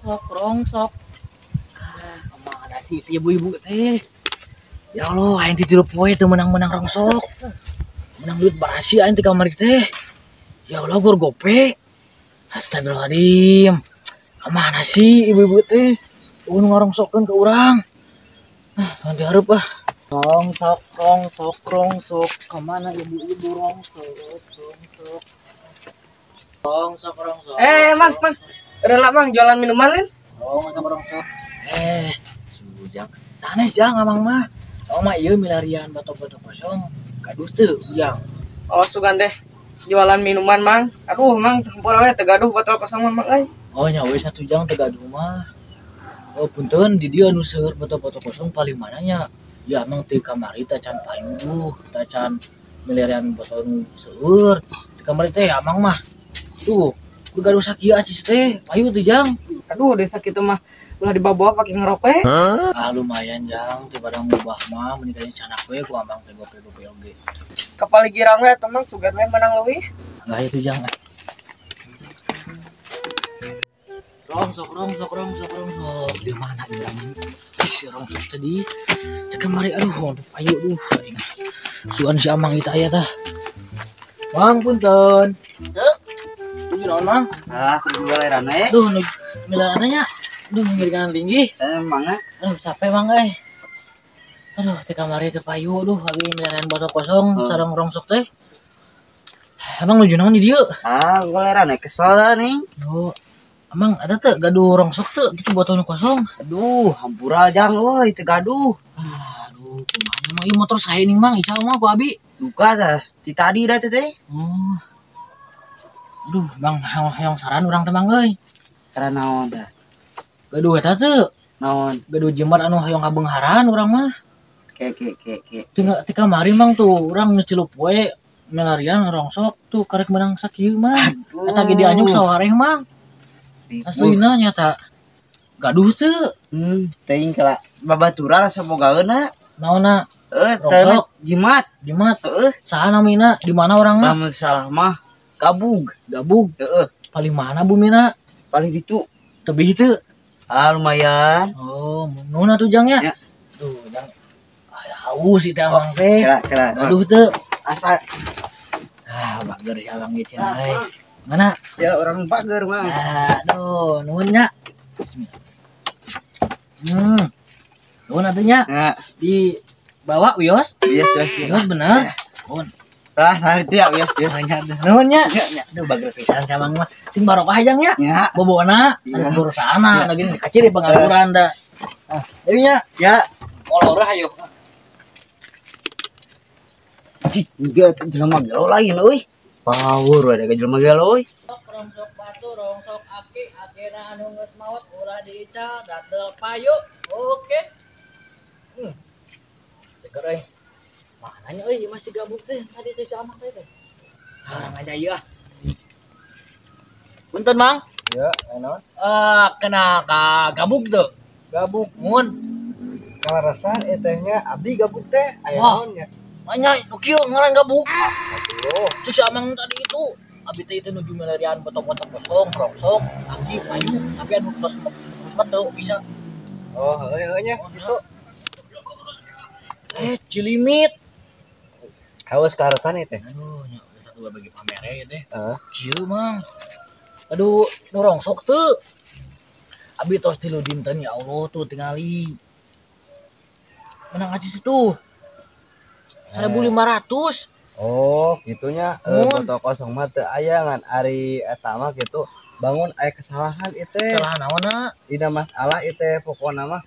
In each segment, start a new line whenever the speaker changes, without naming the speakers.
Rongsok, rongsok. Ah, kemana sih itu ibu-ibu teh? Ya Allah, aing teh tilu poe teu menang-menang rongsok. Menang duit barasi aing teh kamari teh. Ya Allah, gor gope. Astagfirullahaladzim. Kemana sih ibu-ibu teh? Nu ngarongsokeun ke urang. Ah, nanti hareup ah. Rongsok, rongsok, rongsok. Kemana ibu-ibu rongsok, rongsok. Rongsok, rongsok.
Eh, Mang, Mang. Rela, Mang, jualan minuman lain?
Rongsok, rongsok. Eh, Sujang. Sanes jang amang mah. Oh mah ieu milarian botol-botol kosong. Gaduh teu, Ujang.
Oh, sugan teh jualan minuman, Mang. Aduh, Mang, hampura we teu gaduh botol kosong mah, Mang euy.
Oh nya we satu jang teu gaduh mah. Oh punten di dieu anu seueur botol-botol kosong paling mananya. Ya emang teu kamari teh can payu duh, teh can milarian botol nu seueur. Di kamari teh amang mah. Tuh, kudu gaduh sakieu acis teh, payu teu jang.
Aduh, desa kitu mah ulah dibawa pakai ngerokok we.
Ah lumayan jang, teu pada ngubah mah mending canak we ku amang teh gope-gope oge.
Kapali girang we atuh, Mang, sugan we menang leuwih.
Enggak itu jang. Rongsok, rongsok, rongsok, rongsok. Di mana urang? Ih, rongsok tadi. Cek kemari aduh, untuk payu duh aing. Sugan si amang itu aya tah. Mang punten.
Heuh.
Tujuh naon mang?
Ah, kudu galeran we.
Duh, nu milaran nya. Duh, ngirikan tinggi.
Emang ah.
Aduh, capek mang euy. Aduh, teh kamari teh payu duh, abi milarian botol kosong sareng rongsok teh. Emang nuju naon di dieu?
Ah, galeran we kesel lah nih.
Oh, emang ada teh gaduh rongsok teh gitu botol kosong.
Aduh, hampura jang euy teu gaduh.
Aduh, kumaha mang ieu motor sae ning mang, ical mah ku abi.
Duka tah, ti tadi dah teh teh.
Oh. Aduh, Bang, hoyong saran urang teh mang euy.
Saran naon tah?
Gaduh eta teu.
Naon?
Gaduh jimat anu hoyong kabeungharan urang mah.
Ke ke ke ke.
Tinggal ti kamari mang tuh urang geus tilu poe milarian rongsok tuh karek menang sakieu mah. Eta ge dianyuk sawareh mang. Aslina nyata. Gaduh teu.
Teuing kala babaturan asa bogaeuna.
Naonna?
Teu jimat.
Jimat.
Heeh.
Saha namina? Di mana urang mah?
Lamun salah mah gabug.
Gabug.
Heeh.
Paling mana bumina?
Paling ditu.
Tebih teu.
Ah, lumayan.
Oh, nuhun atuh jang nya.
Ya.
Duh, jang. Ah, haus ieu teh amang teh.
Kira, kira.
Gaduh teu.
Asa.
Ah, bager si abang ge cenah euy. Mana?
Ya orang bager mah.
Aduh, nuhun nya. Bismillah. Nuhun atuh nya.
Ya.
Dibawa wios?
Wios, wios.
Wios bener. Nuhun.
Lah, saha itu ya, wios, wios.
Nuhun nya.
Ya, ya.
Aduh, bager pisan si abang mah. Sing barokah jang nya.
Ya.
Bobona,
Ya.
sanes burusana,
Ya.
lagi kaciri pengangguran da. Ah, ieu nya.
Ya.
Molor ayo.
Cik, enggak jelema gelo lain euy. Power ada jelema gelo euy.
Rongsok batu, rongsok aki, akina anu geus maot ulah diical, gatel payu. Oke. Seger euy. Mananya euy masih gabung teh tadi teh sama teh teh. Orang aja ieu ah. Punten Mang.
Ya, naon?
Kena ka gabug teu?
Gabug.
Mun.
Kaleresan ieu teh nya abdi gabug teh aya
Wah.
naon nya?
Manya nu kieu ngaran gabug.
Aduh.
Cek si Amang tadi itu. Abi teh itu nuju milarian botol-botol kosong, rongsok, aki payu, tapi anu tos terus mah teu bisa.
Oh, heueuh heueuh nya
Oh,
kitu.
Cilimit.
Haus kaleresan ieu teh.
Aduh, nya geus satu bagi pamere ieu teh.
Heeh.
Kieu Mang. Aduh, nu rongsok teu. Abi tos tilu dinten ya Allah tuh tingali. Menang aja situ. 1.500.
Oh, gitunya.
Mun.
Botol kosong mah teu aya ngan ari eta mah gitu. Bangun aya kesalahan ieu teh.
Kesalahan naonna?
Dina masalah ieu teh pokona mah.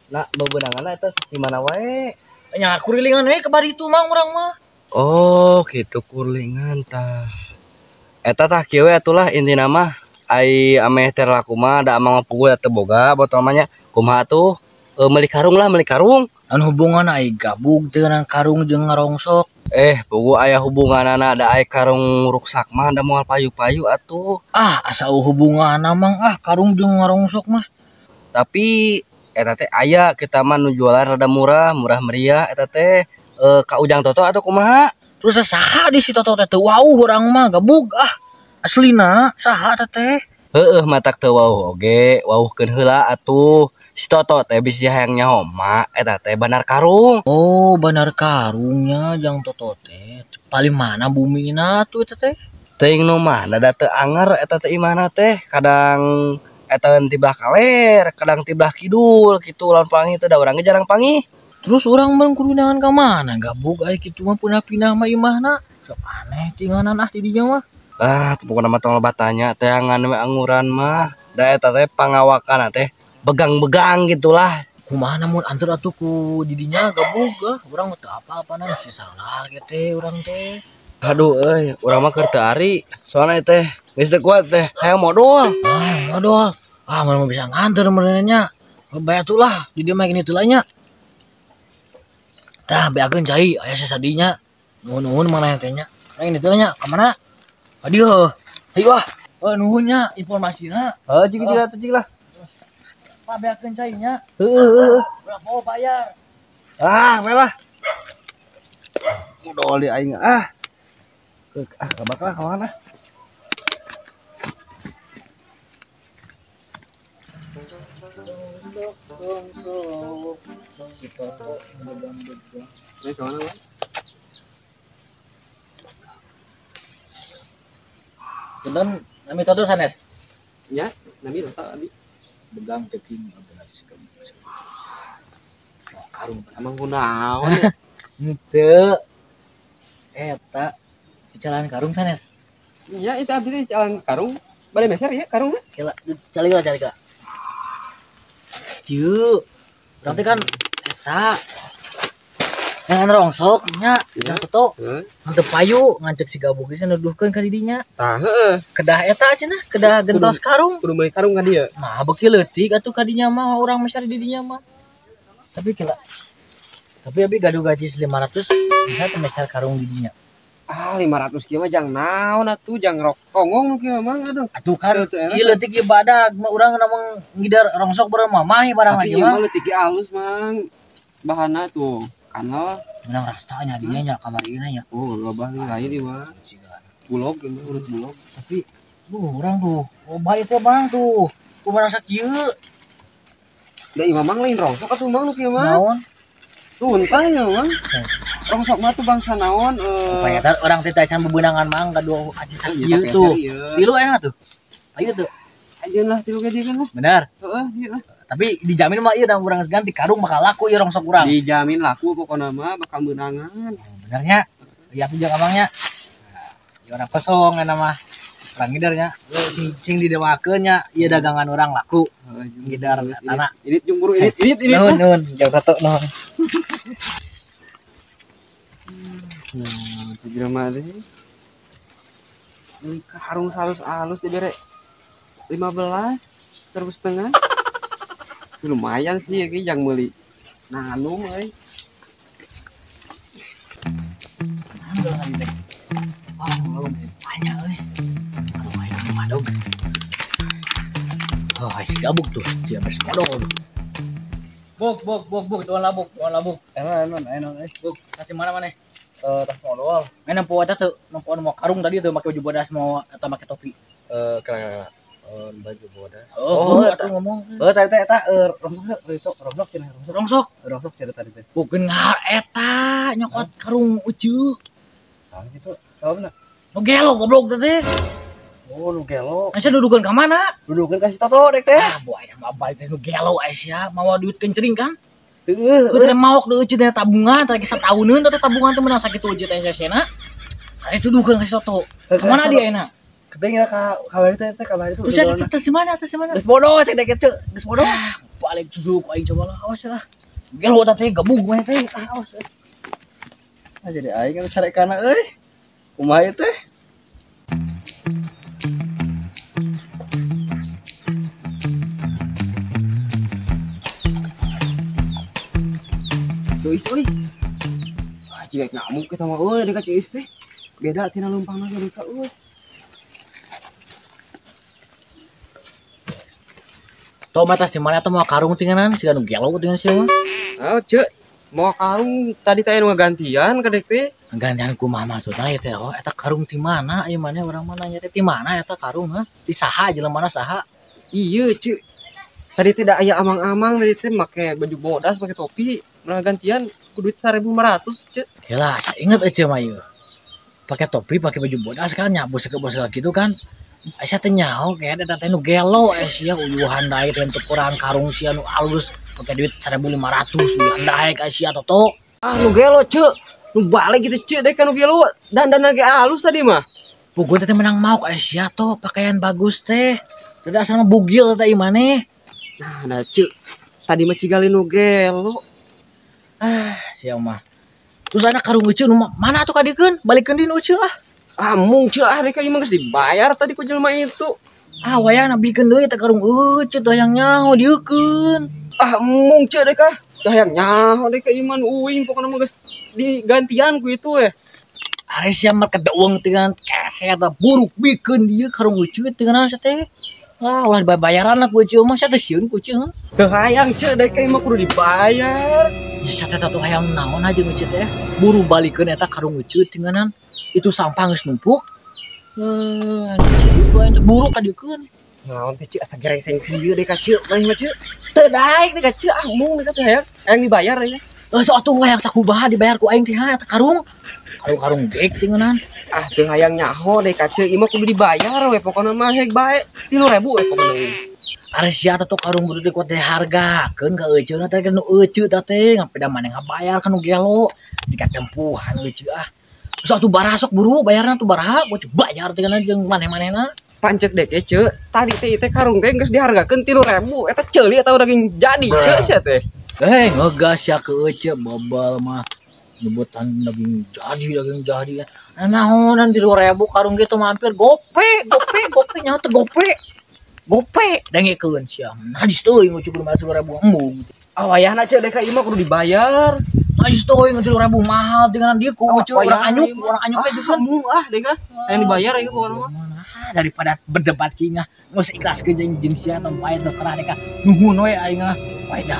Nah, bebenanganna eta di mana wae?
Nya kurilingan we ke bari itu mang urang mah.
Oh, gitu kurilingan tah. Eta tah kieu we atulah intina mah ai ameh teh laku mah da amang mah puguh teu boga botol mah nya. Kumaha atuh? Meuli karung lah, meuli karung.
Anu hubungan ai gabug dengan karung jeung ngarongsok.
Puguh aya hubunganana da ai karung ruksak mah da moal payu-payu atuh.
Ah, asa hubunganna mang ah karung jeung ngarongsok mah.
Tapi eta teh aya kita mah nu jualan rada murah, murah meriah eta teh. Ka Ujang Toto atau kumaha?
Terus saha di si Toto teh teu wauh urang mah gabug ah. Aslina saha teh teh?
Heueuh matak teu wauh oge, wauhkeun heula atuh. Si Toto teh bisi hayang nyaho mah eta teh bandar karung.
Oh, bandar karungnya jang Toto teh. Paling mana bumina tuh eta teh?
Teuing nu mana da teu anger eta teh imahna teh, kadang eta ti belah kaler, kadang ti belah kidul kitu lamun panggih teh da urang ge jarang panggih.
Terus urang mah kudu neangan ka mana gabug aya kitu mah pindah-pindah mah imahna. Sok aneh tinganan ah di dinya mah.
Ah, pokokna mah tong loba tanya teangan we anguran mah. Da eta teh pangawakan teh begang-begang gitulah.
Kumaha namun antur atuh ku didinya gabug ah, urang teu apa-apa na si salah ge teh urang teh.
Aduh euy, urang mah keur teu ari, soalna teh geus teu kuat teh, hayang modol.
Ah, modol. Ah, mun bisa nganter meureun nya. Bae atuh lah, di dieu mah gini teu nya. Tah beakeun cai aya sasadinya. Nuhun-nuhun mana teh nya. Nah ini teh nya ka mana? Aduh, ayo ah, oh, nuhun nya informasina.
Heuh, cik cik atuh cik lah.
Pak beakeun cai nya.
Heueuh.
Urang mau bayar.
Ah, we lah. Modol di aing ah. Ah, kabak lah ka mana?
Rongsok, si Toto begang-begang.
Ini ka mana, Bang?
Punten, nami Toto sanes?
Ya, nami Toto abi.
Begang ceking benar si kamu. Oh, karung
emang kunaon?
Henteu. Eta di jalan karung sanes.
Iya, itu abi di jalan karung. Bade meser ya karungna.
Kela, calik lah, calik lah. Kieu. Urang teh kan eta ngan rongsok nya, yang Toto. Ngan teu payu, ngancek si gabug geus nuduhkeun ka didinya.
Tah heueuh.
Kedah eta cenah, kedah gentos karung.
Kudu meuli karung ka dieu.
Nah, beuki leutik atuh ka dinya mah urang meser di dinya mah. Tapi kela. Tapi abi gaduh gaji 500 bisa teu meser karung di dinya.
Ah, 500 kieu mah jang naon atuh, jang rok tonggong kieu mah aduh.
Atuh kan ieu leutik ieu badag mah urang namung ngidar rongsok bareng mamahi barang lagi mah.
Tapi ieu mah leutik ge alus mang. Bahanna tuh kanal.
Menang rasta nya dinya nya kamari ieu nya.
Oh, loba lain ieu mah. Bulog ieu mah urut bulog.
Tapi urang tuh loba ieu teh bang tuh. Kumaha sakieu?
Da ieu mah lain rongsok atuh mang nu kieu mah.
Naon?
Tuntah ya mang. Rongsok mah tuh bangsa naon
Upaya urang teh acan bebenangan mang kadua aci sakieu tuh. Tilu enak tuh. Ayo tuh.
Ajeun lah tilu ge kan lah.
Benar.
Heeh, ieu lah.
Tapi dijamin mah ieu da urang ganti karung bakal laku ieu rongsok urang.
Dijamin laku pokona mah bakal meunangan.
Benernya. Ieu atuh jeung abangnya. Ieu urang kosong eta mah. Urang ngidernya. Sing didewakeun nya ieu dagangan urang laku. Ngidar tanah.
Irit jeung buru irit irit irit.
Nuhun nuhun jauh Toto nuhun.
Nah, tuh jelema teh. Meuli karung halus-halus dibere 15 terus setengah. Lumayan sih ya yang meuli nanum euy.
Banyak euy. Aduh, aing madog. Oh, si gabuk tuh, dia beres kodok. Buk, buk, buk, buk, doan labuk, doan labuk.
Enon, enon, enon.
Buk, kasih mana maneh?
Tas modal.
Main nempo eta tuh, nempo mau karung tadi tuh make baju bodas mau atau make topi.
Kela. Baju bodas.
Oh, atuh ngomong.
Oh, tadi teh eta rongsok, rongsok cenah, rongsok.
Rongsok.
Rongsok cenah tadi teh.
Bukan ngar eta nyokot karung ucu.
Tah gitu. Sauna.
Nu gelo goblok teh.
Oh, nu gelo.
Asa dudukeun ka mana?
Dudukeun ka si Toto rek teh.
Ah, boy mah balik teh nu gelo aya sia, mawa duit kencering kan.
Heeh,
teh maok deui euceun tabungan, teh satauneun teh tabungan teh meunang sakitu euceun teh sesena. Kali dudukeun ka si Toto. Ka mana dia enak?
Ketengnya ka kamari teh teh kamari tuh.
Terus teh mana teh mana?
Geus bodoh cek dek teh, geus bodoh.
Balik susu ku aing coba lah, awas lah. Gelo teh gabung mah teh, awas.
Ah jadi aing kan carek kana euy. Kumaha ieu teh?
Cuis euy. Ah jiga ngamuk kita mah euy dekat Cuis teh. Beda tina lumpangna ge dekat euy.
Tau mata si mana atau mau karung tinggalan, siga nu gelo tinggal sia mah.
Oh, cek. Mau karung tadi teh nu ngagantian ka dek teh.
Gantian kumaha maksudna ieu teh? Oh, eta karung ti mana? Ieu maneh urang mah nanya teh ti mana eta karung, ha? Ti saha, jelema saha?
Iya, Ceu. Tadi tidak aya amang-amang tadi teh make baju bodas, make topi, menang gantian ku duit 1.500, Ceu.
Kela, saya inget aja mah ieu. Pakai topi, pakai baju bodas kan, nyabu seke gitu kan. Aisyah teh nyaho kayak eta teh nu gelo sia uyuhan daek teh tukuran karung sia nu alus pakai duit 1.500 uyuhan daek sia toto.
Ah, nu gelo, Ceu. Nu balik gitu, Ceu, deh kan nu gelo dandan ge alus tadi mah.
Puguh teh menang mauk sia to pakaian bagus teh. Teu asal mah bugil teh maneh.
Nah, nah Ceu. Tadi mah cigali nu gelo.
Ah, sia mah. Terus anak karung euceun nu mana atuh kadikeun? Balikeun di nu euceun ah.
Ah, mung Ceu, ah rek ieu mah geus dibayar tadi ku jelema itu.
Ah, wayahna bikeun deui teh karung euceun teh hayang nyaho dieukeun.
Ah, mung Ceu deh kah. Teh hayang nyaho deh ka ieu mah nu uing pokona mah geus digantian ku itu eh.
Are sia mah kedeueung teh kehet buruk bikeun dieu karung euceun teh naon sia teh. Ah, ulah dibayaran lah ku euceun mah sia teh sieun ku euceun.
Teu hayang Ceu deh ka ieu mah kudu dibayar.
Ya sia teh tatu hayang naon aja euceun teh. Buru balikeun eta karung euceun tingganan. Itu sampah geus numpuk. Buru kadiekeun.
Naon teh Ceu asa gerengseng kieu deh ka Ceu, maneh mah Ceu. Teu daek deh ka Ceu, ah mung deh ka teh hayang hayang dibayar ya.
Geus atuh hayang sakumaha dibayar ku aing teh eta karung. Karung-karung gek tingganan.
Ah teu hayang nyaho deh ka Ceu, ieu mah kudu dibayar we pokona mah hek bae 3.000 we pokona ieu.
Are sia teh karung butuh kuat teh hargakeun ka euceun teh nu euceun teh ngapeda maneh ngabayar ka nu gelo. Dikatempuhan euceun ah. Terus atuh barasok buru bayarna tuh baraha, gua bayar teh kana jeung maneh-manehna.
Pancek deh Ceu, tadi teh teh karung teh geus dihargakeun 3.000, eta ceuli eta daging jadi Ceu sia teh.
Ngegas ya ke euceun bobol mah nyebutan daging jadi. Nah, naonan 3.000 karung gitu mampir gope gope gope nyaho teh gope. Gope dengekeun sia. Najis teuing euceun kudu bayar 3.000 embung.
Ah wayahna Ceu deh ka ieu mah kudu dibayar.
Najis teuing 3.000 mahal dengan dia ku euceun urang anyuk, urang anyuk we
kan mung ah deh ka. Yang dibayar ieu pokona mah.
Daripada berdebat kieu ngah, geus ikhlaskeun jeung jeung sia tong bae terserah deh ka. Nuhun we aing ah. Wae dah.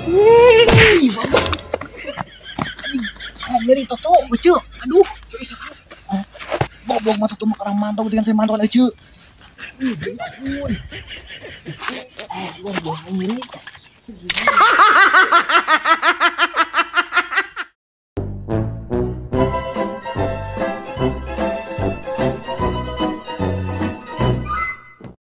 Ih, nyeri toto euceun. Aduh, goblok mah tuh mah karang mantau dengan mantoan euceun. Ih, ampun. Gua nyeri.